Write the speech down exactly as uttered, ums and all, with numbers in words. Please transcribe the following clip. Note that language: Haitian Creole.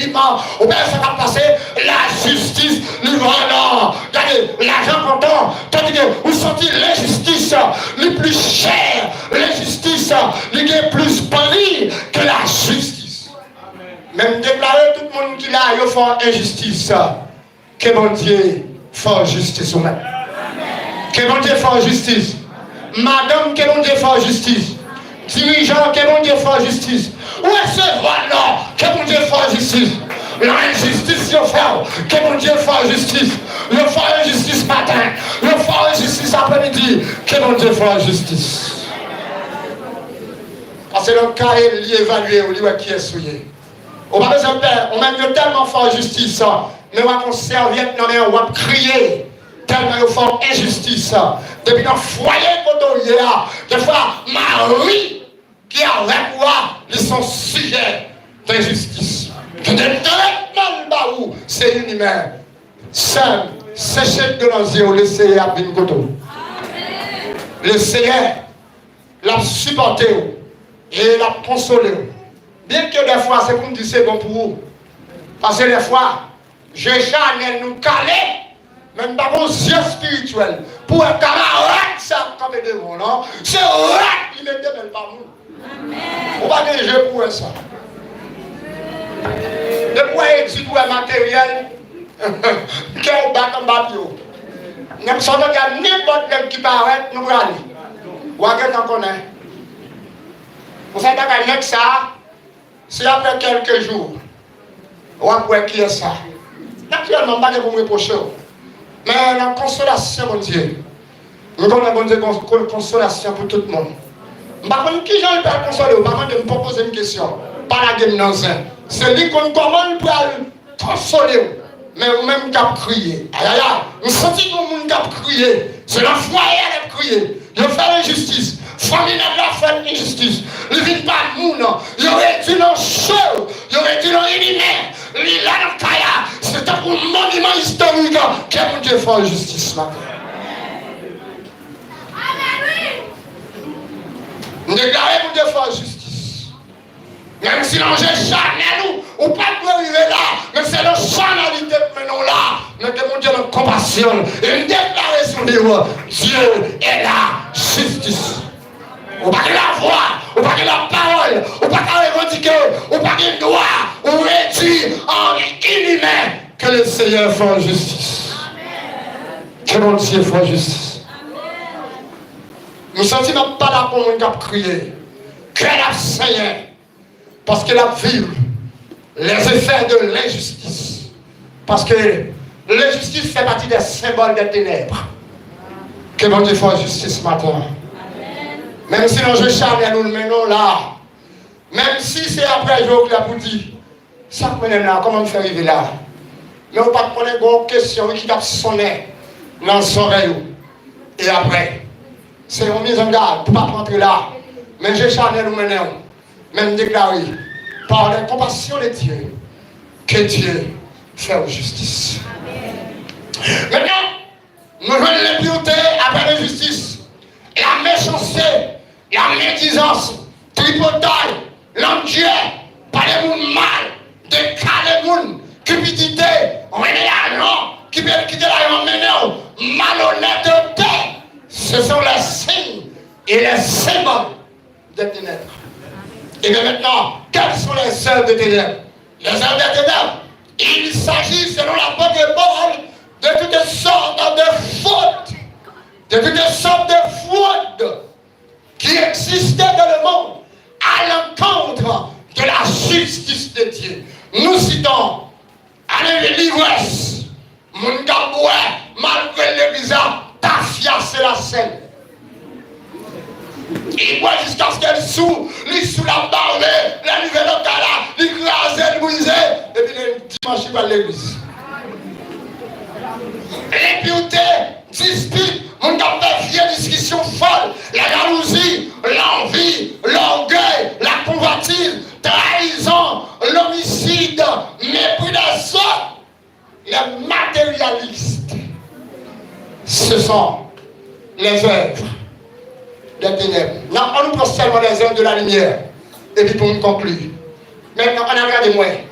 Ou pa wè sa k ap pase? Lajistis, li vale. Gade, lajan kontan, tandike ou santi lenjistis, li pli chè. Lenjistis, li gen plis bri ke lajistis. Men m deklare tout moun ki la, yo fè w enjistis. Ke Bondye fè w jistis ou menm. Ke Bondye fè w jistis. Madanm, ke Bondye fè w jistis. Dirijan, ke Bondye fè w jistis. Ou resevwa lò, ke Bondye fè w jistis. Nan enjistis yo fè w, ke Bondye fè w jistis. Yo fè w enjistis maten, yo fè w enjistis apremidi, ke Bondye fè w jistis. Paske lè w kare, li evalye w, li wè kiyès ou ye. Ou pa bezwen pè, ou menm yo tèlman fè w jistis, men w ap yon sèvyèt nan men w, w ap kriye. Tèlman yo fè w enjistis. Depi nan fwaye kote w ye a, dèfwa mari ki avèk ou a, li se yon sijè denjistis. Ki gen tretman l ba ou, se inimen. Sè m, seche dlo nan zye w, Leseyè ap vin kote w. Leseyè, l ap sipòte w e l ap konsole w. Byenke dèfwa se pou m di se bon pou ou. Paske dèfwa, je chanèl nou kale, men m pa gon zye espirityèl pou wè kamarad sa ap kanpe devan w lan, se rad li mete, men l pa moun. Ou pa gen je pou wè sa. Depi w wè egzit, ou wè materyèl, kè w bat anba pye w. Nèg sa w tande a, nenpòt nèg ki parèt, nou prale. W a gentan konnen. Pou fè bagay nèg sa, se apre kèlke jou, w ap wè kiyès sa. Natirèlman, m pa gen pou m repwoche w. Men nan konsolasyon Bondye, m konnen Bondye gon, gon konsolasyon pou tout moun. M pa konn kijan l pral konsole w, pa mande m, pa poze m kesyon, pa lage m nan zen. Se li konn kòman l pral konsole w. Men ou menm k ap kriye, ayayay, m santi yon moun k ap kriye. Se nan fwaye a l ap kriye. Yo fè l enjistis. Fanmi nèg la fè l enjistis. Li vin pa moun. Yo redwi l an cho. Yo redwi l an inimen. Li la nan kay la. Se tankou moniman istorik. Ke Bondye fè w jistis maten. M deklare Bondye fè w jistis. Menm si nan je chanèl ou, ou pa t dwe rive la, men se nan chanèlite k mennen w la, men ke Bondye nan konpasyon l, e m deklare sou li w, Dieu est la justice. Ou pa gen lavwa, ou pa gen lapawòl, ou pa ka revandike, ou pa gen dwa, ou redwi an inimen, ke Leseyè fè w jistis. Ke Bondye fè w jistis. M santi m ap pale ak yon moun k ap kriye. Kè l ap senyen. Paske l ap viv les effets de l'injustice. Paske lenjistis fè pati des symboles des ténèbres. Ke Bondye fè w jistis maten an. Menm si nan je chanèl ou l mennen w la, menm si se apre je w klè pou di, sa k mennen m la, kòman m fè rive la? Men ou pa t konnen gen yon kesyon wi ki t ap sonnen nan zòrèy ou. E apre, se yon mizangad pou pa t rantre la. Men je chanèl ou mennen w. Men m deklare, par les compassions de Dieu, ke Dye fè w jistis. Mentnan, nou jwenn lenpirte apre lenjistis, la méchanceté, la médisance, tripotay, landjè, pale moun mal, dekale moun, kipidite, mennen lajan, ki pe kite lajan mennen w, malonètete, ce sont les signes et les symboles des ténèbres. Et bien maintenant, quelles sont les œuvres des ténèbres? Les œuvres des ténèbres, il s'agit, selon l'apôtre Paul, de toutes sortes de fautes, de toutes sortes de fraudes qui existaient dans le monde à l'encontre de la justice de Dieu. Nous citons, allez, l'ivresse, moun k ap bwè, malgre l legliz la, tafya se la sèl. Li bwè jiskaske l sou, li sou l ap bave, lè l rive nan kay la, li kraze, li brize, epi le dimanch li pral legliz. Lenpirte, dispit, moun k ap fè vye diskisyon fòl, la jalouzi, lanvi, lògèy, la konvwativ, trayizon, lomisid, mepri dèzòt, les matérialistes, ce sont les œuvres des ténèbres. N ap, ann nou pran sèlman les œuvres de la lumière. Epi pou m konkli. Mentnan, ann al gade mwen.